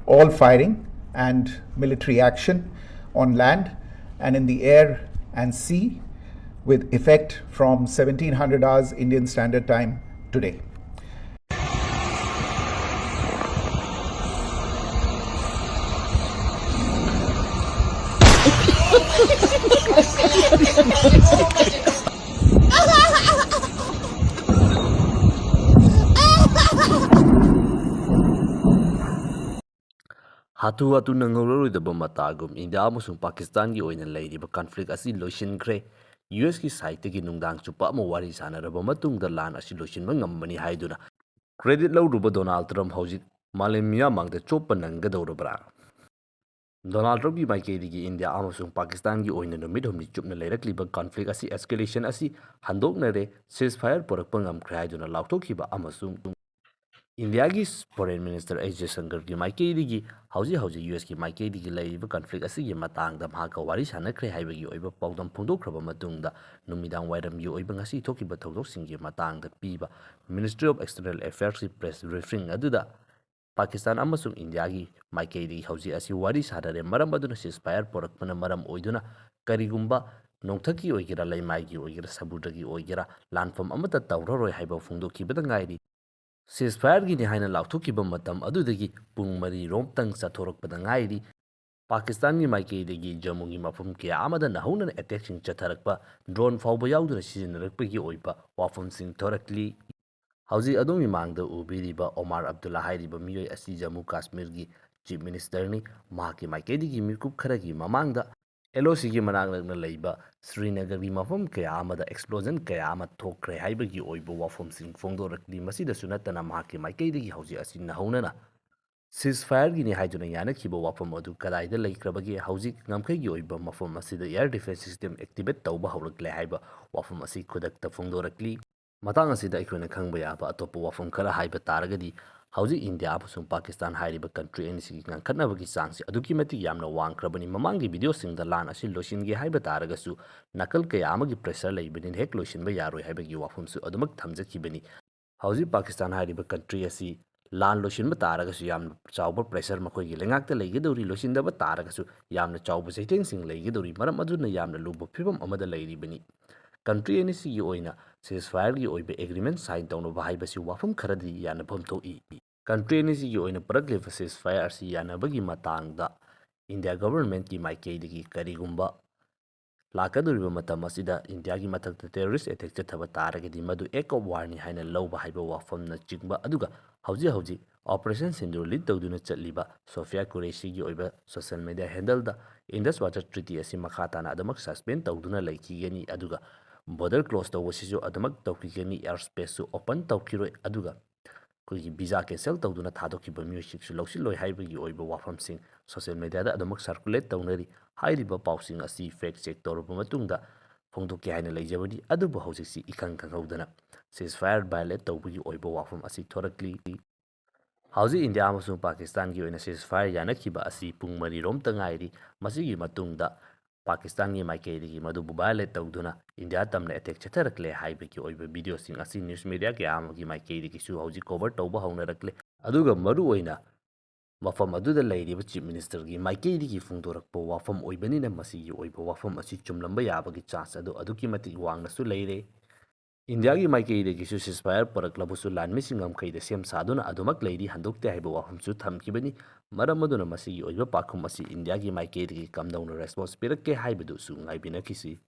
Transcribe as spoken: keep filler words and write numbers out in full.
All firing and military action on land and in the air and sea with effect from seventeen hundred hours Indian Standard Time today. ꯍꯥꯊꯨ ꯍꯥꯊꯨ ꯅꯪꯍꯧꯔꯔꯣꯏꯗꯕ ꯃꯇꯥꯒꯨꯝ India ꯑꯃꯁꯨꯡ ꯄꯥꯀꯤꯁꯇꯥꯟꯒꯤ ꯑꯣꯏꯅ ꯂꯩꯔꯤꯕ conflict ꯑꯁꯤ ꯂꯣꯏꯁꯤꯟꯈ꯭ꯔꯦ꯫ U ꯑꯦꯁꯀꯤ ꯁꯥꯏꯠꯇꯒꯤ ꯅꯨꯡꯗꯥꯡ ꯆꯨꯞꯄ ꯑꯃ ꯋꯥꯔꯤ ꯁꯥꯟꯅꯔꯕ ꯃꯇꯨꯡꯗ ꯂꯥꯟ ꯑꯁꯤ ꯂꯣꯏꯁꯤꯟꯕ ꯉꯝꯕꯅꯤ ꯍꯥꯏꯗꯨꯅ ꯀ꯭ꯔꯦꯗꯤꯠ ꯂꯧꯔꯨꯕ ꯗꯣꯅꯥꯜꯗ ꯇ꯭ꯔꯝꯞ ꯍꯧꯖꯤꯛ ꯃꯥꯂꯦꯝ ꯃꯤꯌꯥꯝ ꯃꯥꯡꯗ ꯆꯣꯞꯄ ꯅꯪꯒꯗꯧꯔꯕ꯭ꯔꯥ? ꯗꯣꯅꯥꯜꯗ ꯇ꯭ꯔꯝꯞꯀꯤ ꯃꯥꯏꯀꯩꯗꯒꯤ ꯏꯟꯗꯤꯌꯥ ꯑꯃꯁꯨꯡ ꯄꯥꯀꯤꯁꯇꯥꯟꯒꯤ ꯑꯣꯏꯅ ꯅꯨꯃꯤꯠ ꯍꯨꯝꯅꯤ ꯆꯨꯞꯅ ꯂꯩꯔꯛꯂꯤꯕ ꯀꯟꯐ꯭ꯂꯤꯛ ꯑꯁꯤ ꯑꯦꯁꯀꯦꯂꯦꯁꯟ ꯑꯁꯤ ꯍꯟꯗꯣꯛꯅꯔꯦ, ꯁꯤꯖ ꯐꯥꯌꯔ ꯄꯨꯔꯛꯄ ꯉꯝꯈ꯭ꯔꯦ ꯍꯥꯏꯗꯨꯅ ꯂꯥꯎꯊꯣꯛꯈꯤꯕ ꯑꯃꯁꯨꯡ ꯏꯟꯗꯤꯌꯥꯒꯤ ꯐꯣꯔꯦꯟ ꯃꯤꯅꯤꯁꯇꯔ ꯑꯦꯁ ꯖꯌꯁꯪꯀꯔꯒꯤ ꯃꯥꯏꯀꯩꯗꯒꯤ ꯍꯧꯖꯤꯛ ꯍꯧꯖꯤꯛ ꯌꯨ ꯑꯦꯁꯀꯤ ꯃꯥꯏꯀꯩꯗꯒꯤ ꯂꯩꯔꯤꯕ ꯀꯟꯐ꯭ꯂꯤꯛ ꯑꯁꯤꯒꯤ ꯃꯇꯥꯡꯗ ꯃꯍꯥꯛꯀ ꯋꯥꯔꯤ ꯁꯥꯟꯅꯈ꯭ꯔꯦ ꯍꯥꯏꯕꯒꯤ ꯑꯣꯏꯕ ꯄꯥꯎꯗꯝ ꯐꯣꯡꯗꯣꯛꯈ꯭ꯔꯕ ꯃꯇꯨꯡꯗ ꯅꯨꯃꯤꯗꯥꯡ ꯋꯥꯏꯔꯝꯒꯤ ꯑꯣꯏꯕ ꯉꯁꯤ ꯊꯣꯛꯈꯤꯕ ꯊꯧꯗꯣꯛꯁꯤꯡꯒꯤ ꯃꯇꯥꯡꯗ ꯄꯤꯕ Ministry of External Affairsꯀꯤ ꯄ꯭ꯔꯦꯁ ꯕ꯭ꯔꯤꯐꯤꯡ ꯑꯗꯨꯗ ꯄꯥꯀꯤꯁꯇꯥꯟ ꯑꯃꯁꯨꯡ ꯏꯟꯗꯤꯌꯥꯒꯤ ꯃꯥꯏꯀꯩꯗꯒꯤ ꯍꯧꯖꯤꯛ ꯑꯁꯤ ꯋꯥꯔꯤ ꯁꯥꯅꯔꯦ, ꯃꯔꯝ ꯑꯗꯨꯅ ꯁꯤꯖ ꯐꯥꯌꯔ ꯄꯨꯔꯛꯄꯅ ꯃꯔꯝ ꯑꯣꯏꯗꯨꯅ ꯀꯔꯤꯒꯨꯝꯕ ꯅꯣꯡꯊꯛꯀꯤ ꯑꯣꯏꯒꯦꯔꯥ, ꯂꯩꯃꯥꯏꯒꯤ ꯑꯣꯏꯒꯦꯔꯥ, ꯁꯃꯨꯗ꯭ꯔꯒꯤ ꯑꯣꯏꯒꯦꯔꯥ, ꯂꯥꯟꯐꯝ ꯑꯃꯠꯇ ꯇꯧꯔꯔꯣꯏ ꯍꯥꯏꯕ ꯐꯣꯡꯗꯣꯛꯈꯤꯕꯗ ꯉꯥꯏꯔꯤ꯫ ꯁꯤꯖ ꯐꯥꯌꯔꯒꯤꯅꯤ ꯍꯥꯏꯅ ꯂꯥꯎꯊꯣꯛꯈꯤꯕ ꯃꯇꯝ ꯑꯗꯨꯗꯒꯤ ꯄꯨꯡ ꯃꯔꯤ ꯔꯣꯝꯇꯪ ꯆꯠꯊꯣꯔꯛꯄꯗ ꯉꯥꯏꯔꯤ꯫ ꯄꯥꯀꯤꯁꯇꯥꯟꯒꯤ ꯃꯥꯏꯀꯩꯗꯒꯤ ꯖꯝꯃꯨꯒꯤ ꯃꯐꯝ ꯀꯌꯥ ꯑꯃꯗ ꯅꯧꯍꯧꯅꯅ ꯑꯦꯇꯦꯛꯁꯤꯡ ꯆꯠꯊꯔꯛꯄ, ꯗ꯭ꯔꯣꯟ ꯐꯥꯎꯕ ꯌꯥꯎꯗꯨꯅ ꯁꯤꯖꯤꯟꯅꯔꯛꯄꯒꯤ ꯑꯣꯏꯕ ꯋꯥꯐꯝꯁꯤꯡ ꯊꯣꯔꯛꯂꯤ꯫ ꯍꯧꯖꯤꯛ ꯑꯗꯣꯝꯒꯤ ꯃꯥꯡꯗ ꯎꯕꯤꯔꯤꯕ ꯑꯣꯃꯥꯔ ꯑꯕꯗꯨꯜꯂꯥ ꯍꯥꯏꯔꯤꯕ ꯃꯤꯑꯣꯏ ꯑꯁꯤ ꯖꯝꯃꯨ ꯀꯥꯁꯃꯤꯔꯒꯤ ꯆꯤꯐ ꯃꯤꯅꯤꯁꯇꯔꯅꯤ꯫ ꯃꯍꯥꯛꯀꯤ ꯃꯥꯏꯀꯩꯗꯒꯤ ꯃꯤꯀꯨꯞ ꯈꯔꯒꯤ ꯃꯃꯥꯡꯗ ꯑꯦꯜ ꯑꯣ ꯁꯤꯒꯤ ꯃꯅꯥꯛ ꯅꯛꯅ ꯂꯩꯕ ꯁ꯭ꯔꯤꯅꯒꯔꯒꯤ ꯃꯐꯝ ꯀꯌꯥ ꯑꯃꯗ ꯑꯦꯛꯁꯄ꯭ꯂꯣꯖꯟ ꯀꯌꯥ ꯑꯃ ꯊꯣꯛꯈ꯭ꯔꯦ ꯍꯥꯏꯕꯒꯤ ꯑꯣꯏꯕ ꯋꯥꯐꯝꯁꯤꯡ ꯐꯣꯡꯗꯣꯔꯛꯂꯤ꯫ ꯃꯁꯤꯗꯁꯨ ꯅꯠꯇꯅ ꯃꯍꯥꯛꯀꯤ ꯃꯥꯏꯀꯩꯗꯒꯤ ꯍꯧꯖꯤꯛ ꯑꯁꯤ ꯅꯧꯍꯧꯅꯅ ꯁꯤꯖ ꯐꯥꯌꯔꯒꯤꯅꯤ ꯍꯥꯏꯗꯨꯅ ꯌꯥꯅꯈꯤꯕ ꯋꯥꯐꯝ ꯑꯗꯨ ꯀꯗꯥꯏꯗ ꯂꯩꯈ꯭ꯔꯕꯒꯦ? ꯍꯧꯖꯤꯛ ꯉꯝꯈꯩꯒꯤ ꯑꯣꯏꯕ ꯃꯐꯝ ꯑꯁꯤꯗ ꯑꯦꯌꯔ ꯗꯤꯐꯦꯟꯁ ꯁꯤꯁꯇꯦꯝ ꯑꯦꯛꯇꯤꯚꯦꯠ ꯇꯧꯕ ꯍꯧꯔꯛꯂꯦ ꯍꯥꯏꯕ ꯋꯥꯐꯝ ꯑꯁꯤ ꯈꯨꯗꯛꯇ ꯐꯣꯡꯗꯣꯔꯛꯂꯤ꯫ ꯃꯇꯥꯡ ꯑꯁꯤꯗ ꯑꯩꯈꯣꯏꯅ ꯈꯪꯕ ꯌꯥꯕ ꯑꯇꯣꯞꯄ ꯋꯥꯐꯝ ꯈꯔ ꯍꯥꯏꯕ ꯇꯥꯔꯒꯗꯤ, ꯍꯧꯖꯤꯛ ꯏꯟꯗꯤꯌꯥ ꯑꯃꯁꯨꯡ ꯄꯥꯀꯤꯁꯇꯥꯟ ꯍꯥꯏꯔꯤꯕ ꯀꯟꯇ꯭ꯔꯤ ꯑꯅꯤꯁꯤꯒꯤ ꯉꯥꯡꯈꯠꯅꯕꯒꯤ ꯆꯥꯡꯁꯤ ꯑꯗꯨꯛꯀꯤ ꯃꯇꯤꯛ ꯌꯥꯝꯅ ꯋꯥꯡꯈ꯭ꯔꯕꯅꯤ꯫ ꯃꯃꯥꯡꯒꯤ ꯚꯤꯗꯤꯑꯣꯁꯤꯡꯗ ꯂꯥꯟ ꯑꯁꯤ ꯂꯣꯏꯁꯤꯟꯒꯦ ꯍꯥꯏꯕ ꯇꯥꯔꯒꯁꯨ ꯅꯥꯀꯜ ꯀꯌꯥ ꯑꯃꯒꯤ ꯄ꯭ꯔꯦꯁꯔ ꯂꯩꯕꯅꯤꯅ ꯍꯦꯛ ꯂꯣꯏꯁꯤꯟꯕ ꯌꯥꯔꯣꯏ ꯍꯥꯏꯕꯒꯤ ꯋꯥꯐꯝꯁꯨ ꯑꯗꯨꯃꯛ ꯊꯝꯖꯈꯤꯕꯅꯤ꯫ ꯍꯧꯖꯤꯛ ꯄꯥꯀꯤꯁꯇꯥꯟ ꯍꯥꯏꯔꯤꯕ ꯀꯟꯇ꯭ꯔꯤ ꯑꯁꯤ ꯂꯥꯟ ꯂꯣꯏꯁꯤꯟꯕ ꯇꯥꯔꯒꯁꯨ ꯌꯥꯝꯅ ꯆꯥꯎꯕ pressure ꯃꯈꯣꯏꯒꯤ ꯂꯩꯉꯥꯛꯇ ꯂꯩꯒꯗꯧꯔꯤ, ꯂꯣꯏꯁꯤꯟꯗꯕ ꯇꯥꯔꯒꯁꯨ ꯌꯥꯝꯅ ꯆꯥꯎꯕ ꯆꯩꯊꯦꯡꯁꯤꯡ ꯂꯩꯒꯗꯧꯔꯤ꯫ ꯃꯔꯝ ꯑꯗꯨꯅ ꯌꯥꯝꯅ ꯂꯨꯕ ꯐꯤꯕꯝ ꯑꯃꯗ ꯂꯩꯔꯤꯕꯅꯤ꯫ Country ꯑꯅꯤꯁꯤꯒꯤ ꯑꯣꯏꯅ ceasefireꯒꯤ ꯑꯣꯏꯕ agreement sign ꯇꯧꯅꯕ ꯍꯥꯏꯕꯁꯤ ꯋꯥꯐꯝ ꯈꯔꯗꯤ ꯌꯥꯅꯐꯝ ꯊꯣꯛꯏ꯫ Country ꯑꯅꯤꯁꯤꯒꯤ ꯑꯣꯏꯅ ꯄꯨꯔꯛꯂꯤꯕ ceasefire ꯑꯁꯤ ꯌꯥꯅꯕꯒꯤ ꯃꯇꯥꯡꯗ India governmentꯀꯤ ꯃꯥꯏꯀꯩꯗꯒꯤ ꯀꯔꯤꯒꯨꯝꯕ ꯂꯥꯛꯀꯗꯧꯔꯤꯕ ꯃꯇꯝ ꯑꯁꯤꯗ Indiaꯒꯤ ꯃꯊꯛꯇ terrorist attack ꯆꯠꯊꯕ ꯇꯥꯔꯒꯗꯤ ꯃꯗꯨ act of warꯅꯤ ꯍꯥꯏꯅ ꯂꯧꯕ ꯍꯥꯏꯕ ꯋꯥꯐꯝꯅꯆꯤꯡꯕ, ꯑꯗꯨꯒ ꯍꯧꯖꯤꯛ ꯍꯧꯖꯤꯛ Operation Sindoor lead ꯇꯧꯗꯨꯅ ꯆꯠꯂꯤꯕ ꯁꯣꯐꯤꯌꯥ ꯀꯨꯔꯦꯁꯤꯒꯤ ꯑꯣꯏꯕ social media handleꯗ Indus Water Treaty ꯑꯁꯤ ꯃꯈꯥ ꯇꯥꯅ ꯑꯗꯨꯃꯛ suspend ꯇꯧꯗꯨꯅ ꯂꯩꯈꯤꯒꯅꯤ, ꯑꯗꯨꯒ border close ꯇꯧꯕꯁꯤꯁꯨ ꯑꯗꯨꯃꯛ ꯇꯧꯈꯤꯒꯅꯤ, air spaceꯁꯨ open ꯇꯧꯈꯤꯔꯣꯏ, ꯑꯗꯨꯒ ꯑꯩꯈꯣꯏꯒꯤ visa cancel ꯇꯧꯗꯨꯅ ꯊꯥꯗꯣꯛꯈꯤꯕ ꯃꯤꯑꯣꯏꯁꯤꯡꯁꯨ ꯂꯧꯁꯤꯜꯂꯣꯏ ꯍꯥꯏꯕꯒꯤ ꯑꯣꯏꯕ ꯋꯥꯐꯝꯁꯤꯡ social mediaꯗ ꯑꯗꯨꯃꯛ circulate ꯇꯧꯅꯔꯤ꯫ ꯍꯥꯏꯔꯤꯕ ꯄꯥꯎꯁꯤꯡ ꯑꯁꯤ fact check ꯇꯧꯔꯕ ꯃꯇꯨꯡꯗ ꯐꯣꯡꯗꯣꯛꯀꯦ ꯍꯥꯏꯅ ꯂꯩꯖꯕꯅꯤ, ꯑꯗꯨꯕꯨ ꯍꯧꯖꯤꯛꯁꯤ ꯏꯈꯪ ꯈꯪꯍꯧꯗꯅ ceasefire violate ꯇꯧꯕꯒꯤ ꯑꯣꯏꯕ ꯋꯥꯐꯝ ꯑꯁꯤ ꯊꯣꯔꯛꯂꯤ꯫ ꯍꯧꯖꯤꯛ ꯏꯟꯗꯤꯌꯥ ꯑꯃꯁꯨꯡ ꯄꯥꯀꯤꯁꯇꯥꯟꯒꯤ ꯑꯣꯏꯅ ceasefire ꯌꯥꯅꯈꯤꯕ ꯑꯁꯤ ꯄꯨꯡ ꯃꯔꯤꯔꯣꯝꯇ ꯉꯥꯏꯔꯤ꯫ ꯃꯁꯤꯒꯤ ꯃꯇꯨꯡꯗ ꯄꯥꯀꯤꯁꯇꯥꯟꯒꯤ ꯃꯥꯏꯀꯩꯗꯒꯤ ꯃꯗꯨꯕꯨ violate ꯇꯧꯗꯨꯅ ꯏꯟꯗꯤꯌꯥ ꯇꯝꯅ attack ꯆꯠꯊꯔꯛꯂꯦ ꯍꯥꯏꯕꯒꯤ ꯑꯣꯏꯕ videoꯁꯤꯡ ꯑꯁꯤ news media ꯀꯌꯥ ꯑꯃꯒꯤ ꯃꯥꯏꯀꯩꯗꯒꯤꯁꯨ ꯍꯧꯖꯤꯛ cover ꯇꯧꯕ ꯍꯧꯅꯔꯛꯂꯦ꯫ ꯑꯗꯨꯒ ꯃꯔꯨꯑꯣꯏꯅ ꯃꯐꯝ ꯑꯗꯨꯗ ꯂꯩꯔꯤꯕ chief ministerꯒꯤ ꯃꯥꯏꯀꯩꯗꯒꯤ ꯐꯣꯡꯗꯣꯔꯛꯄ ꯋꯥꯐꯝ ꯑꯣꯏꯕꯅꯤꯅ ꯃꯁꯤꯒꯤ ꯑꯣꯏꯕ ꯋꯥꯐꯝ ꯑꯁꯤ ꯆꯨꯝꯂꯝꯕ ꯌꯥꯕꯒꯤ chance ꯑꯗꯨ ꯑꯗꯨꯛꯀꯤ ꯃꯇꯤꯛ ꯋꯥꯡꯅꯁꯨ ꯂꯩꯔꯦ꯫ ꯏꯟꯗꯤꯌꯥꯒꯤ ꯃꯥꯏꯀꯩꯗꯒꯤꯁꯨ ceasefire ꯄꯨꯔꯛꯂꯕꯁꯨ ꯂꯥꯟꯃꯤꯁꯤꯡ ꯉꯝꯈꯩꯗ ꯁꯦꯝ ꯁꯥꯗꯨꯅ ꯑꯗꯨꯃꯛ ꯂꯩꯔꯤ, ꯍꯟꯗꯣꯛꯇꯦ ꯍꯥꯏꯕ ꯋꯥꯐꯝꯁꯨ ꯊꯝꯈꯤꯕꯅꯤ꯫ ꯃꯔꯝ ꯑꯗꯨꯅ ꯃꯁꯤꯒꯤ ꯑꯣꯏꯕ ꯄꯥꯎꯈꯨꯝ ꯑꯁꯤ ꯏꯟꯗꯤꯌꯥꯒꯤ ꯃꯥꯏꯀꯩꯗꯒꯤ ꯀꯝꯗꯧꯅ response ꯄꯤꯔꯛꯀꯦ ꯍꯥꯏꯕꯗꯨꯁꯨ ꯉꯥꯏꯕꯤꯅꯈꯤꯁꯤ꯫